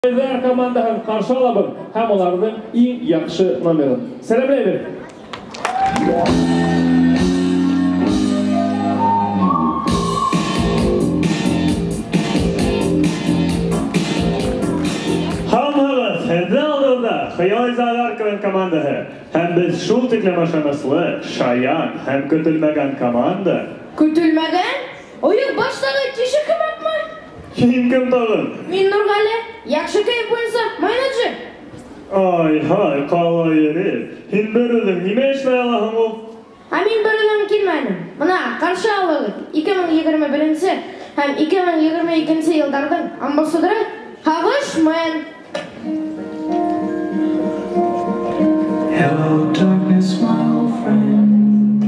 Малайҙар командаһын ҡаршы алабыҙ һәм уларҙың иң яҡшы номерын. Сәләмләйбеҙ! Һаумыһығыҙ! Һеҙҙең алдығыҙҙа Хыялый Зоопарк командаһы. Һәм беҙ шул тиклем ышаныслы, шаян һәм көтөлмәгән команда. Көтөлмәгән? Ойоҡ баштағы тишек һымаҡмы? Һин кем тағын? Мин Нурғәле, яҡшы кәйеф буйынса менеджер. Ай-һай, ҡалай эре. Һин бер үҙең нимә эшләй алаһың ул? Ә мин бер үҙем килмәнем. Бына ҡаршы алығыҙ. 2021 һәм 2022 йылдарҙың амбассадоры Һағышмен. Hello, darkness, my old friend.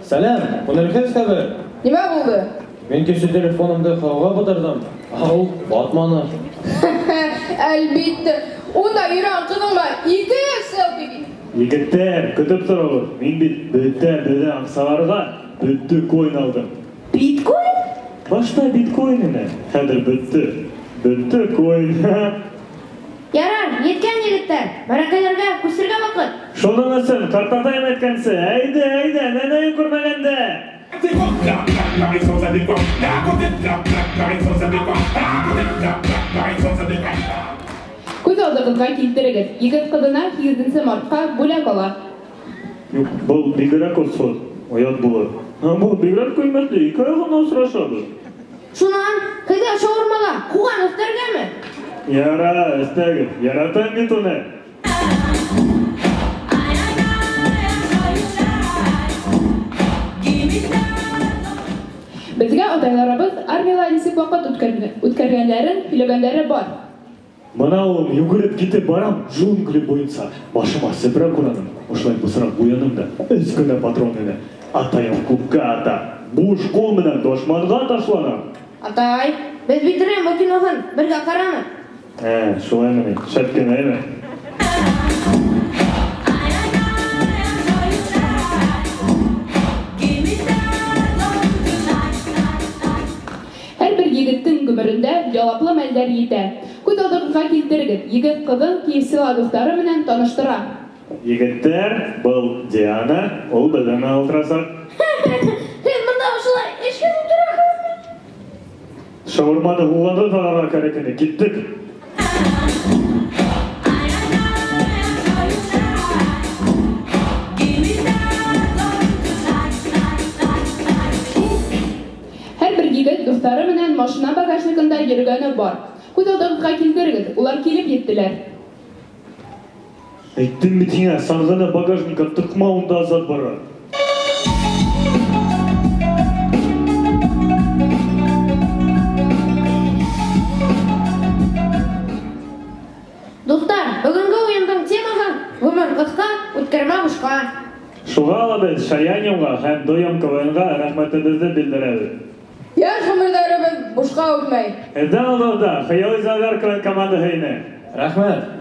Сәләм, күңелһеҙ хәбәр. Нимә булды? Мин кеше телефонымды һыуға батырҙым, ә ул батманы. Әлбиттә, унда йөрөгән ҡыҙыңа 200 селфи бит. Егеттәр, көтөп тороғоҙ. Мин бит бөтә беҙҙең аҡсаларға бөттө койн алдым. Биткоин? Башта биткоин ине, хәҙер бөттө. Бөттө койн. Ярар, еткән егеттәр, мәрәкәләргә күсергә ваҡыт. Шуның өсөн ҡартатайым әйткәнсе, әйҙә, әйҙә, нәнәйем күрмәгәндә. Күҙ алдығыҙға килтерегеҙ, егет ҡыҙына 8 мартҡа бүләк ала. Юҡ, был бигерәк осһоҙ, оят булыр. Ә был бигерәк ҡиммәтле, ике ай ғына осрашабыҙ. Шунан, һеҙгә шаурмала һуған өҫтәргәме? Яра, өҫтәгеҙ, яратам бит уны. Беҙгә атайларыбыҙ армияла нисек ваҡыт үткәргәндәрен һөйләгәндәре бар. Бына улым, йүгереп китеп барам, джунгли буйынса. Башыма сепрәк ураным, ошолай бысраҡ буяным да, өс кенә патрон ине. Атайым күккә ата, буш ҡул менән дошманға ташланам. Атай, беҙ бит Рэмбо киноһын бергә ҡараныҡ. Шулаймы ни, шәп кенә, әйме? Һәр бер егеттең ғүмерендә яуаплы мәлдәр етә. Күҙ алдығыҙға килтерегеҙ, егет ҡыҙын KFC-ла дуҫтары менән таныштыра. Егеттәр, был Диана, ул беҙҙең менән ултырасаҡ. Һеҙ бында ошолай эшһеҙ ултыраһығыҙмы? Шаурманы һуғанды таҙарға кәрәк ине, киттек. Һәр бер егет дуҫтары менән машина багажнигында йөрөгәне бар. Күҙ алдығыҙға килтерегеҙ, улар килеп еттеләр. Әйттем бит һиңә, саңғыны багажникка тыҡма, унда Азат бара. Дуҫтар, бөгөнгө уйындың темаһы ғүмер ҡыҫҡа, үткәрмә бушҡа. Шуға ла беҙ Шаяньевға һәм Дөйөм КВН-ға рәхмәтебеҙҙе белдерәбеҙ. Йәш ғүмерҙәребеҙ бушҡа үтмәй. Һеҙҙең алдығыҙҙа Хыялый Зоопарк КВН командаһы ине. Рәхмәт.